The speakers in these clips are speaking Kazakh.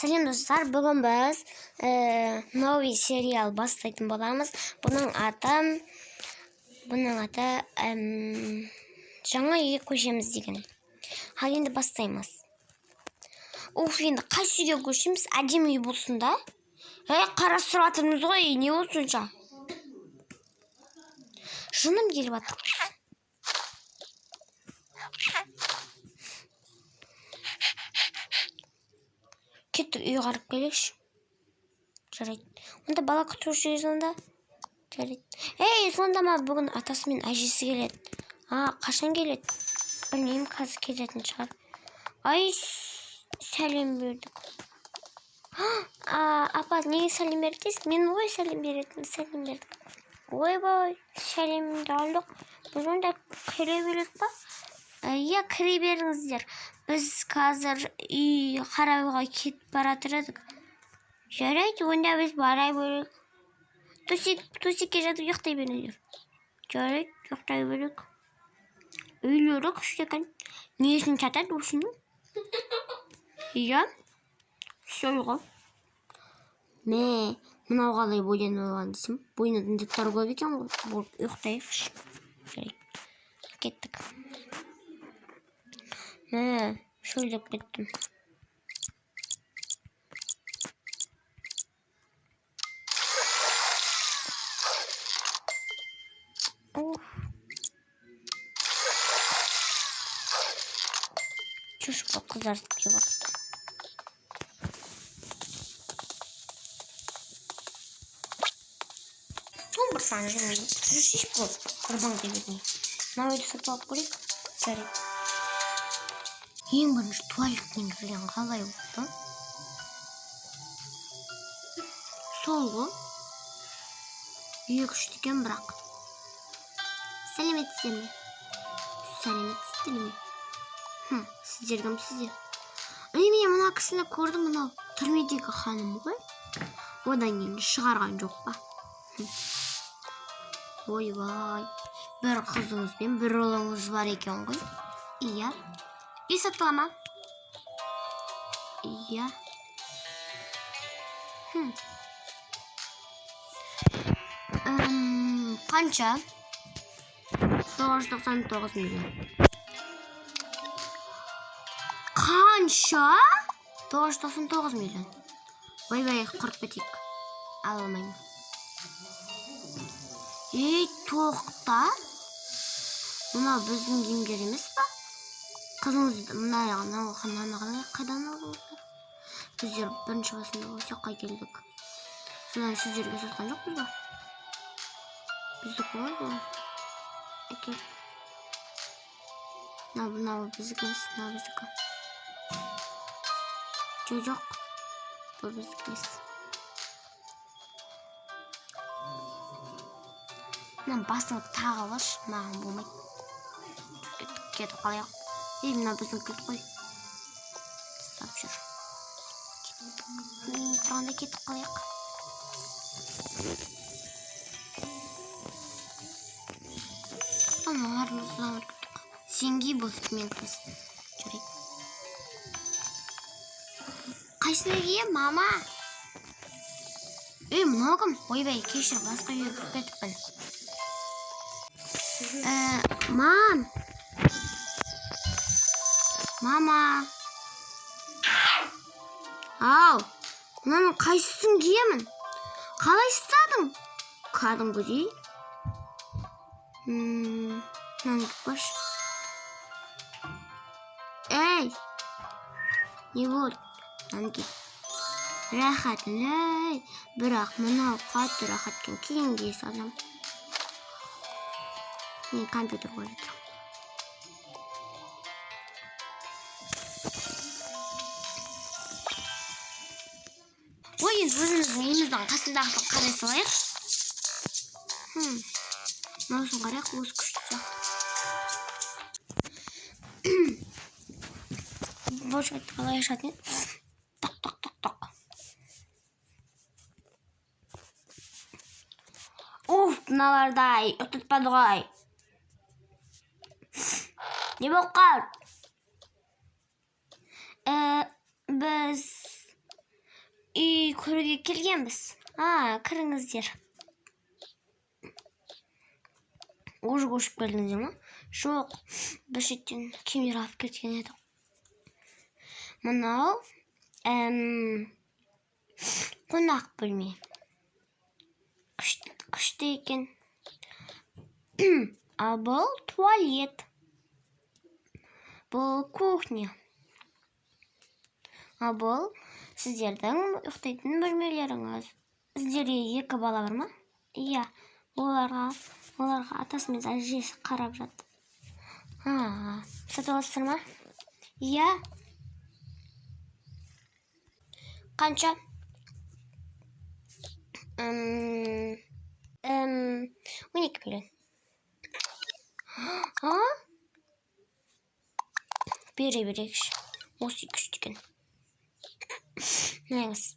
Сәлем, достар! Бүгін біз новый сериал бастайтын боламыз. Бұның аты «Жаңа үйге көшеміз» деген. Ал енді бастаймыз. Уф, енді қайсы үйге көшеміз? Әдемі үй болсын да. Ей, қарастырып жатырмыз ғой, не болды сонша? Жыным келіп жатыр. Кеттік, үй қарап келейікші. Жарайды. Онда бала күтуші сонда. Жарайды. Ей, сонда ма, бүгін атасы мен әжесі келеді. А, қашан келеді? Білмеймін, қазір келетін шығар. Ай, сәлем бердік. А, апа, неге сәлем бердіңіз? Мен ғой сәлем беретін, сәлем бердік. Ойбай, сәлемді алдық. Біз онда кіре берейік па? Иә, кіре беріңіздер. Біз қазір үй қарауға кетіп бара жатыр едік. Жарайды, онда біз бара берейік. Төсекке жатып ұйықтай беріңдер. Жарайды, ұйықтай берейік. Үйлері күшті екен. Несін сатады осының? Иә, сол ғой. Мә, мынау қалай боянып алған десем, боянатын заттар көп екен ғой. Болып, ұйықтайықшы. Жарайды, кеттік. Мә, шөлдеп кеттім. Уф. Чушка қызарып келіп жатты. Бір саған жүрші болып, ырбаңдай бермей. Мынау үйді сатып алып көрейік. Жарайды. Ең бірінші туалеттен кірген қалай болды? Сол ғой. Үйі күшті екен бірақ. Сәлеметсіздер ме? Сәлеметсіздер ме? Хм, сіздер кімсіздер? Ей, мен мына кісіні көрдім, мынау түрмедегі ханым ғой. Одан кейін шығарған жоқ па? Ойбай, бір қызыңыз бен бір ұлыңыз бар екен ғой. Иә. Үй сатыла ма? Иә. Хм. Қанша? 999 миллион. Қанша? 999 миллион. Ойбай, құрып кетейік. Ала алмаймын. Ей, тоқта. Мынау біздің киімдер емес па? Қызыңыз мына мынау мынаны қалай, қайдан алдыңыздар? Біздер бірінші басында осы жаққа келдік. Содан сіздерге сатқан жоқпыз ба? Біздікі ғой бұл. Әкел. Мынау біздікі емес, мынау біздікі. Жоқ, жоқ. Бұл біздікі емес. Мынаны басыңа тағып алшы, маған болмайды. Кеттік, кетіп қалайық. Ей, мынау біздің кілт қой. Ұстап жүр. Кеттік. Тұрғанда кетіп қалайық. Аналар сенге бұл менікі емес. Жарайды. Қайсыны киемін, мама? Ей, мынау кім? Ойбай, кешір, басқа үйге кіріп кетіппін. Мам. Мама. Ау, мынаның қайсысын киемін? Қалай ұстадың? Кәдімгідей. Мынаны киіп көрші. Ей, не болды? Мынаны ки. Рахат, ей. Бірақ мынау қатты рахат екен. Кейін кие саламын. Мен компьютер көріп жатырмын. Ой, енді өзіміздің үйіміздің қасындағысын қарай салайық. Мынаусын қарайық, осы күшті сияқты. Бұл жігіт қалай ашатын еді? Тоқ, тоқ, тоқ, тоқ. Уф, мыналардай ұйықтатпады ғой. Не болып қалды? Біз Үй көруге келгенбіз. А, кіріңіздер. Уже көшіп келдіңіздер ма? Жоқ, бір шеттен киімдер алып кеткен едік. Мынау қонақ бөлме. Күшті екен. Ал бұл туалет. Бұл кухня. Ал бұл сіздердің ұйықтайтын бөлмелеріңіз. Сіздерде 2 бала бар ма? Иә, оларға атасы мен әжесі қарап жатыр. Сатып аласыздар ма? Иә. Қанша? 12 миллион. А? Бере берейікші. Осы күшті екен. Неңіз?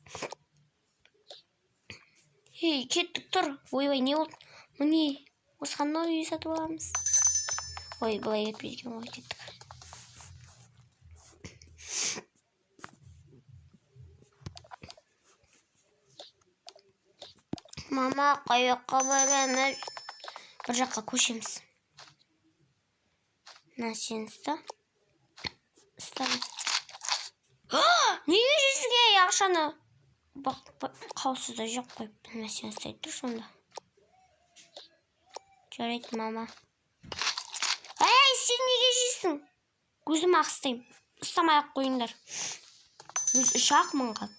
Ей, кеттік, тұр. Ойбай, не болды? Міне, осыған мынау үй сатып аламыз. Ой, былай кетпейді екен ғой, кеттік. Мама, қай жаққа барамыз? Бір жаққа көшеміз. Мына сен ұста. Ұстаймыз. Неге жейсің, ей, ақшаны? Бақ, қауіпсіз де жеп қойып, мына сен ұстай тұр сонда. Жарайды, мама. Ей, сен неге жейсің? Өзім ақ ұстаймын. Ұстамай ақ қойыңдар. Өз үш ақ мың қалды.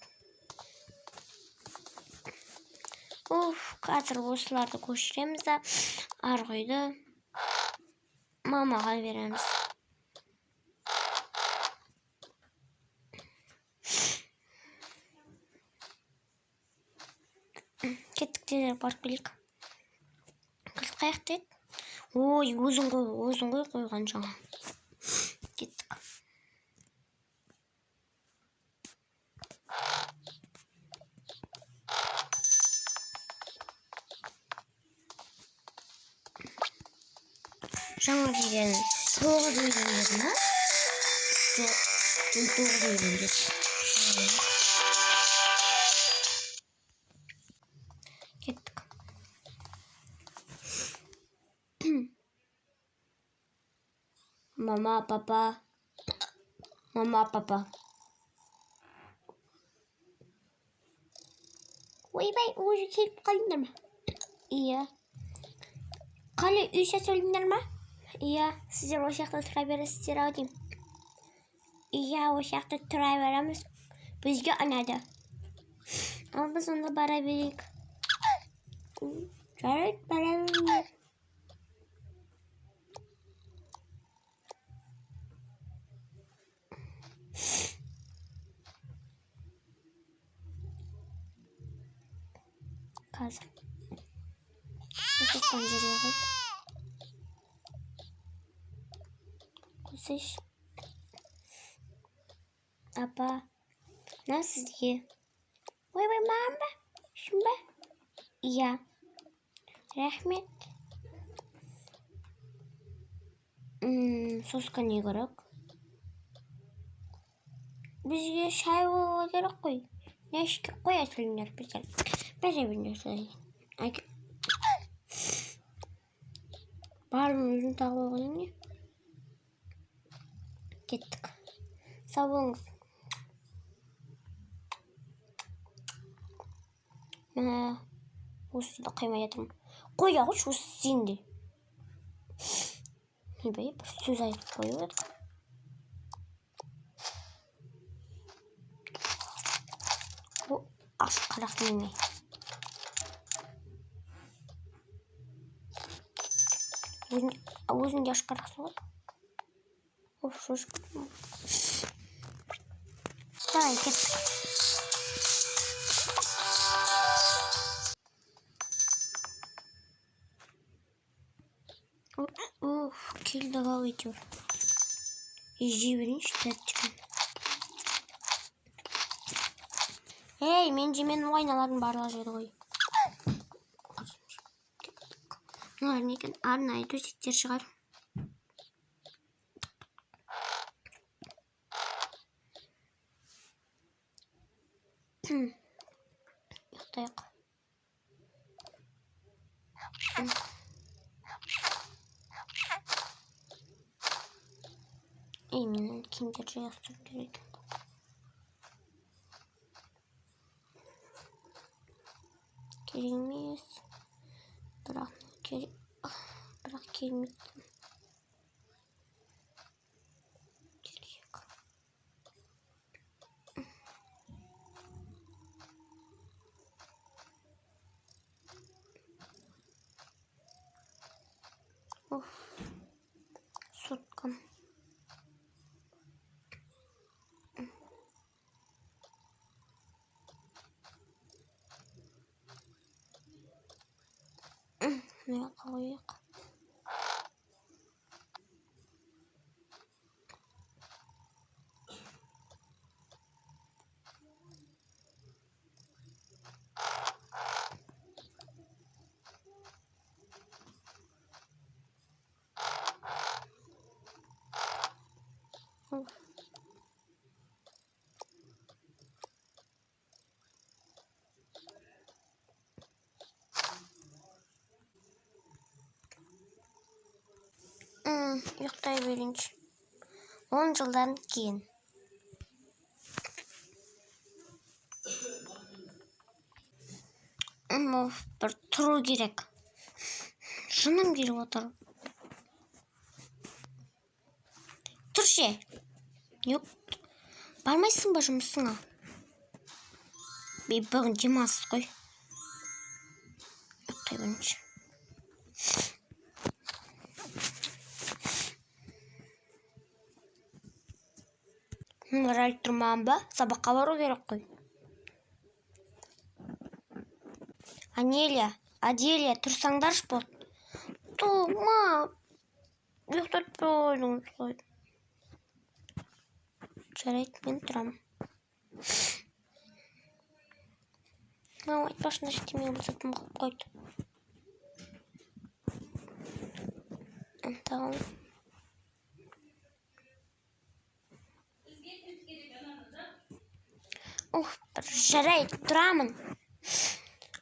Уф, қазір осыларды көшіреміз да, арғы үйді мамаға береміз. Кеттік те барып келейік. Кілт қаяқта еді? Ой, өзің қой, өзің ғой қойған жаңа. Кеттік. Жаңа деген 9 миллион деді ма? Жоқ, 9 миллион деді. Кеттік. Мама, папа. Мама, папа. Ойбай, уже келіп қалдыңдар ма? Иә. Қалай үй сатып алдыңдар ма? Иә, сіздер осы жақта тұра бересіздер ау деймін. Иә, осы жақта тұра береміз. Бізге ұнады. Ал біз онда бара берейік. Жарайды, бара беріңдер. Қазір. Осыдан жерге қой. Қойсайшы. Апа, мына сізге. Ойбай, маған ба? Шын ба? Иә. Рахмет. Соска не керек? Бізге шай болуға керек қой. Не ішке қоя салыңдар біздер. Бәрі біріне салайын. Барлығын өзің тағып алған не? Кеттік. Сау болыңыз. Мә, осы да қаймай жатырмын. Қоя қойшы осы сен де. Ойбай, бір сөз айтып қойып едік. О, аш қарақ неме. Өзің де аш қарақсың ғой. Оф, шошып кеттім. Давай, кеттік. Уф, келдік ау әйтеуір. Жей берейінші тәтті екен. Ей, мен жеменің ғой, аналардың барлығы жеді ғой. Мыналар не екен? Арнайы төсектер шығар. Ұйықтайық. Ей, менің киімдерді жайғастыру керек екен. Керек емес. Бірақ керек, бірақ келмейді. Керек. Оф. Соткам. Мына жаққа қояйық. Ұйықтай берейінші. 10 жылдан кейін. Оф, бір тұру керек. Жыным келіп отыр. Тұршы. Yok. Бармайсың ба жұмысыңа? Бей, бүгін демалыс қой. Ұйықтай берейінші. Олар әлі тұрмаған ба? Сабаққа бару керек қой. Анелия, Аделия, тұрсаңдаршы болды. Тума, ұйықтатпай қойдыңыз ғой. Жарайды, мен тұрамын. Мама, айтпақшы, мына жерде менің бір затым қалып қойды. Тағы. Ух, бір жарайды, тұрамын.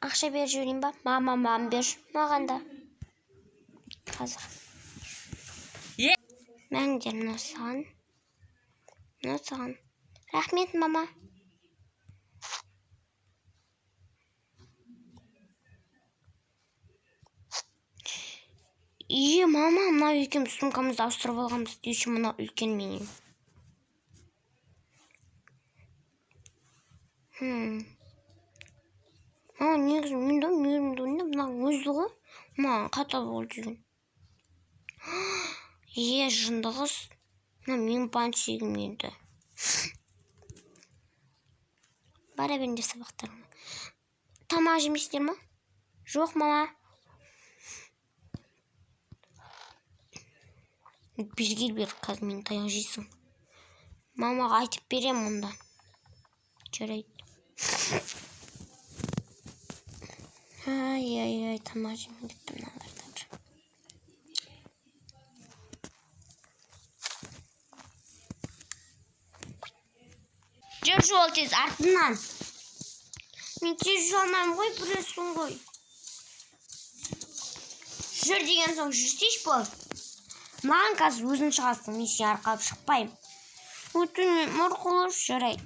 Ақша беріп жіберейін ба? Мама, мам бер. Маған да. Қазір. Мәңдер, мынау саған. Мынау саған. Рахмет, мама. Е, мама, мынау екеуміз сумкамызды ауыстырып алғанбыз. Еще мынау үлкен менен. А, негізі мен де мейірімді ойнап, мынаның өзі ғой. Маған қата болды деген. Е, жынды қыз. Мына менің панчигім енді. Бара беріңдер сабақтарыңа. Тамақ жемейсіңдер ма? Жоқ, мама. Бізге бер, қазір мені таяқ жейсің. Мамаға айтып беремін онда. Жарайды. Ай-ай-ай, тамақ жемей кетті мыналар да бір. Жүр жол тез артынан. Мен тез жүре алмаймын ғой, білесің ғой. Жүр деген соң жүрсейші бол. Маған қазір өзің шығасың, мен сені арқалап шықпаймын. Өтінемін, арқалап жарайды.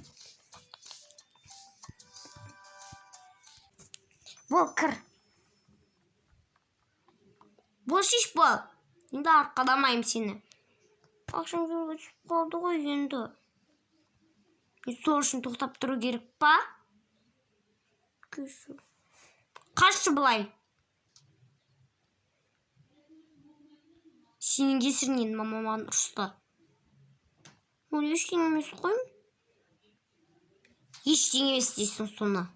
Бол, кір. Бол, шеш бол. Енді арқаламаймын сені. Ақшам жерге түсіп қалды ғой енді. Сол үшін тоқтап тұру керек па? Қашшы былай. Сенің кесірінен мама маған ұрысты. Ол ештеңе емес қой. Ештеңе емес дейсің соны.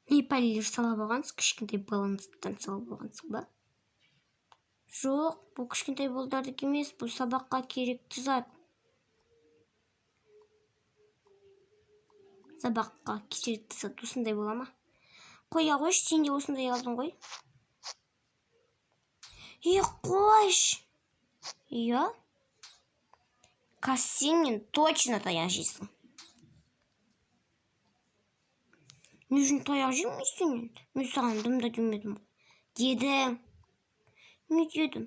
Не пәлелер салып алғансың, кішкентай баланстан салып алғансың ба? Жоқ, бұл кішкентай балдардікі емес, бұл сабаққа керекті зат. Сабаққа керекті зат осындай бола ма? Қоя қойшы, сен де осындай алдың ғой. Е, қойшы. Иә, қазір сен мен точно таяқ жейсің. Не үшін таяқ жеймін мен сенен? Мен саған дым да демедім ғой. Дедім. Не дедім?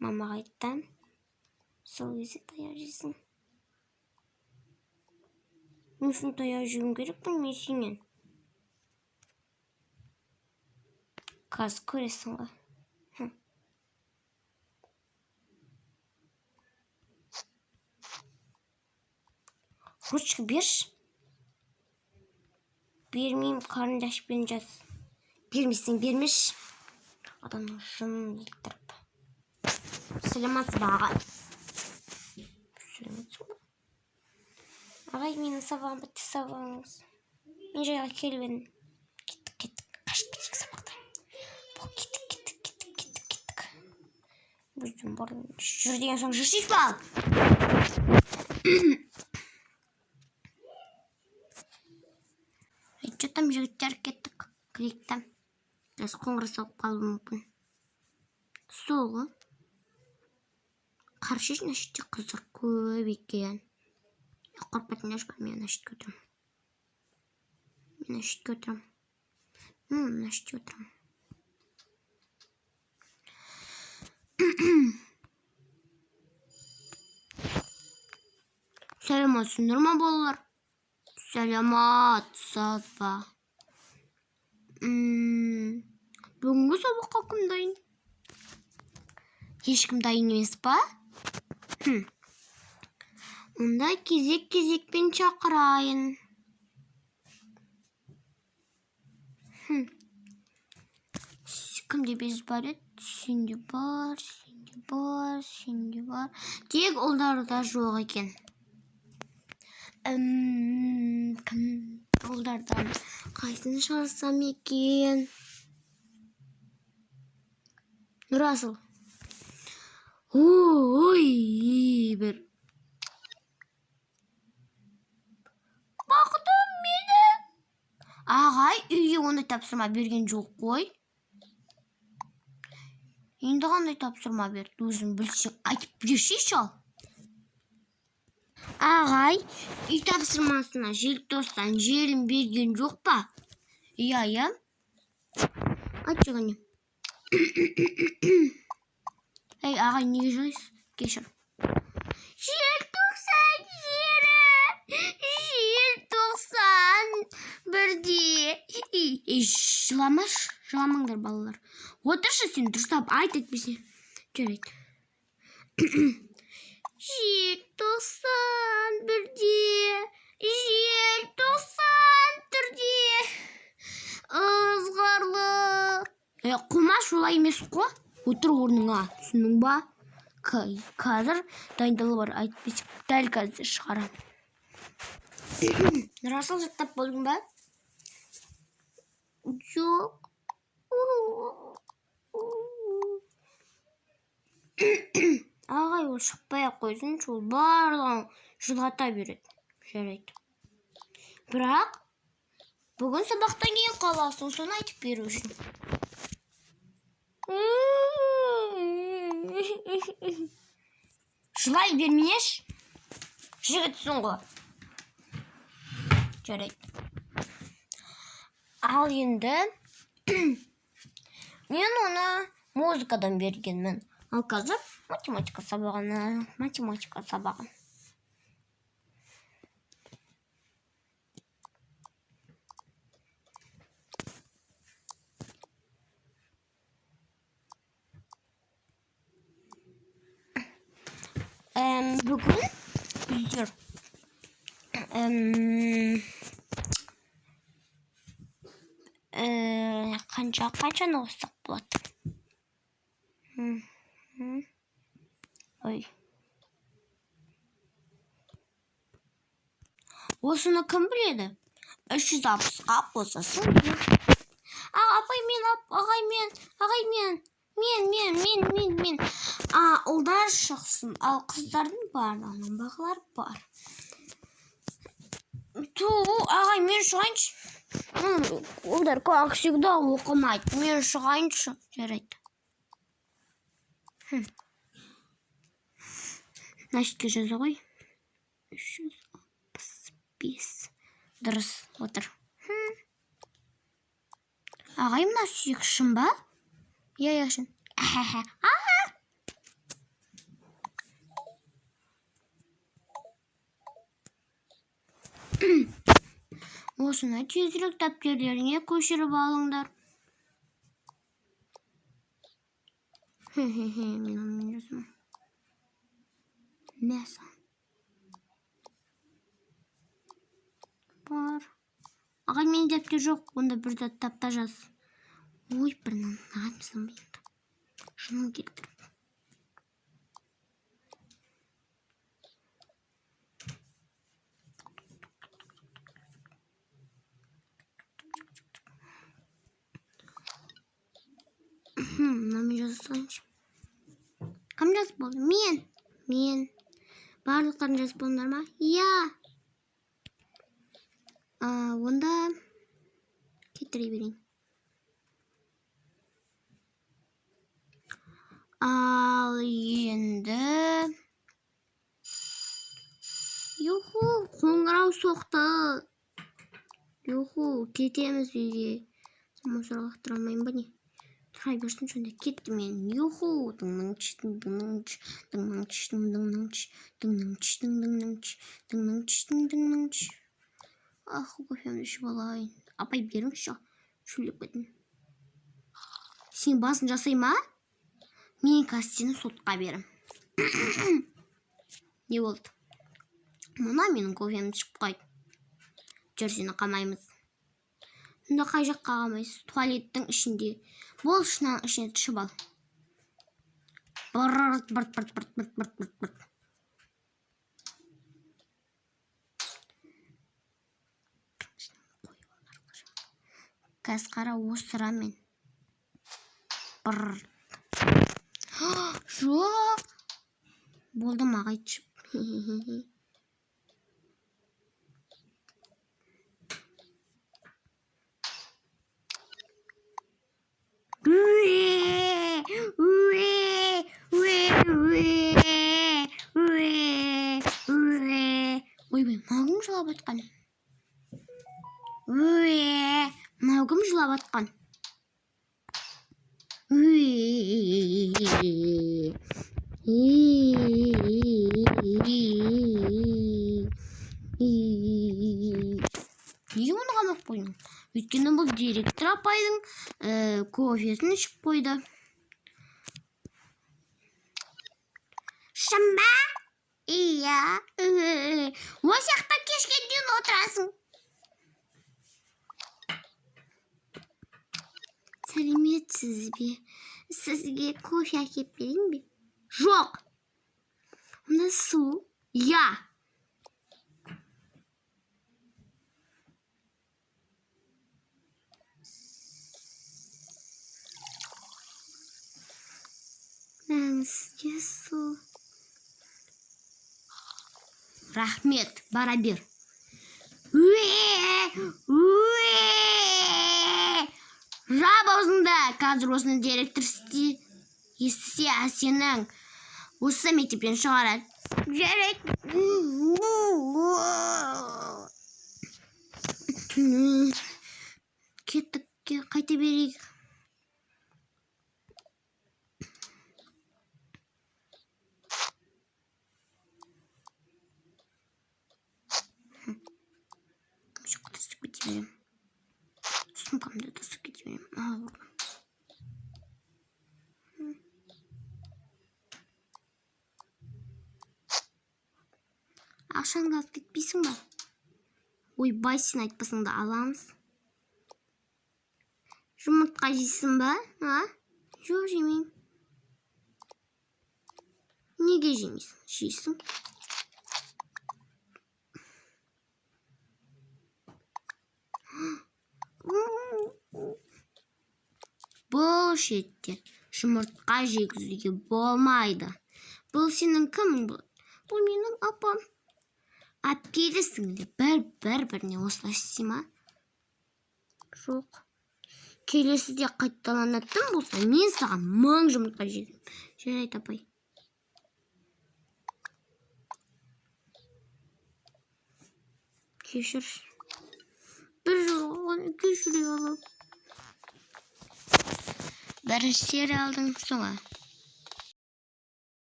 Мамаға айттым. Сол кезде таяқ жейсің. Не үшін таяқ жеуім керекпін мен сенен? Қазір көресің ғой. Ручка берші. Бермеймін, қарындашпен жаз. Бермесең бермеші. Адамның жынын елтіріп. Сәлеметсіз бе, ағай? Сәлеметсің бе? Ағай, менің сабағым бітті, сабағыңыз. Мен жайға келіп едім. Кеттік, кеттік, қашып кетейік сабақтан. Бол, кеттік, кеттік, кеттік, кеттік, кеттік. Біздің бар, жүр деген соң жүрсейші бал. Че там, жігіттер, кеттік. Кірейік та. Қазір қоңырау соғып қалуы мүмкін. Сол ғой. Қарашы, мына жерде қыздар көп екен. Қорқып кетіңдерші, мен ана жерге отырамын. Мен ана жерге отырамын. Мына жерге отырамын. Сәлеметсіңдер ма, балалар? Сәлеметсіз ба? Бүгінгі сабаққа кім дайын? Ешкім дайын емес па? Онда кезек-кезекпен шақырайын. Кімде без бар еді? Сенде бар, сенде бар, сенде бар. Тек ұлдарда жоқ екен. Кім ұлдардан қайсысын шығарсам екен? Нұрасыл. Ой, бір. Бақытым менің. Ағай, үйге ондай тапсырма берген жоқ қой. Енді қандай тапсырма берді? Өзің білсең айтып бершейші ал. Ағай, үй тапсырмасына желтоқсан желін берген жоқ па? Иә, иә. Айтшы кәне. Ей, ағай, неге жылайсыз? Кешір. Желтоқсан жері, желтоқсан бірде. Ей, жыламашы, жыламаңдар, балалар. Отыршы сен, дұрыстап айт әйтпесе. Жарайды. Желтоқсан бірде, желтоқсан түрде, ызғарлы. Қумаш, олай емес қой. Отыр орныңа, түсіндің ба? Қазір дайындалып бар, әйтпесе дәл қазір шығарамын. Нұрасыл, жаттап болдың ба? Жоқ. Ағай, ол шықпай-ақ қойсыншы, ол барлығын жылата береді. Жарайды. Бірақ бүгін сабақтан кейін қаласың, соны айтып беру үшін. Жылай бермеші. Жігітсің ғой. Жарайды. Ал енді мен оны музыкадан бергенмін. Ал қазір математика сабағына, математика сабағы. Бүгін біздер қаншаны қоссақ болады? Ой. Осыны кім біледі? 360-қа қосасың. Апай, мен, ағай, мен, ағай, мен, мен, мен, мен, мен, мен. Ұлдар шықсын, ал қыздардың барлығының бағалары бар. Ту, ағай, мен шығайыншы. Олар, как всегда, оқымайды. Мен шығайыншы. Жарайды. Мына шетке жаза ғой. 365. Дұрыс отыр. Ағай, мына сүйек шын ба? Иә, шын. Осыны тезірек дәптерлеріңе көшіріп алыңдар. Хе-хе-хе, мен онымен жазамын. Мә саған. Бар. Ағай, менде дәптер жоқ, онда бір тапта жаз. Ой, бір мынаған жазамын енді. Жыным келіп. Мынамен жаза салайыншы. Кім жазып болды? Мен. Мен. Барлықтарың жазып болдыңдар ма? Иә. Онда кетіре берейін. Ал енді юху, қоңырау соқты. Юху, кетеміз үйге. Мусор лақтыра алмаймын ба не? Тұра берсін сонда, кеттім мен. Юху, дыңның-ч, дыңның-ч, дыңның-ч, дыңның-ч, дыңның-ч, дыңның-ч, дыңның-ч, дыңның-ч. Ах, кофемді ішіп алайын. Апай, беріңізші. Шөлдеп кеттім. Сен басын жасай ма? Мен қазір сені сотқа берем. Не болды? Мына менің кофемді ішіп қойды. Жүр, сені қамаймыз. Сонда қай жаққа қамайсыз? Туалеттің ішінде. Бол, шынаның ішіне түсіп ал. Бырт, бырт, бырт, бырт, бырт, бырт, бырт, бырт. Қазір қара, осырам мен. Бырт. Жоқ. Болды, мағай түсіп. Ойбай, мынау кім жылап жатқан? Мынау кім жылап жатқан? Неге оны қамап қойдың? Өйткені бұл директор апайдың кофесін ішіп қойды. Шын ба? Иә. Осы жақта кешке дейін отырасың. Сәлеметсіз бе? Сізге кофе әкеліп берейін бе? Жоқ. Онда су. Иә. Сізге су. Рахмет, бара бер. Жап аузыңды, қазір осыны директор естісе, сенің осы мектептен шығарады. Жарайды. Кеттік, қайта берейік. Тастап кете беремін. Сумкамды тастап кете беремін. Ақшаңды алып кетпейсің ба? Ойбай, сен айтпасаң да аламыз. Жұмыртқа жейсің ба? А? Жоқ, жемеймін. Неге жемейсің? Жейсің. Бұл шетте жұмыртқа жегізуге болмайды. Бұл сенің кімің бұл? Бұл менің апам. Әпкелі сіңлі бір-біріне осылай істей ма? Жоқ. Келесіде қайталанатын болса, мен саған 1000 жұмыртқа жегіземін. Жарайды, апай. Кешір. Бір жолға ғана кешіре аламын. Бірінші сериалдың соңы.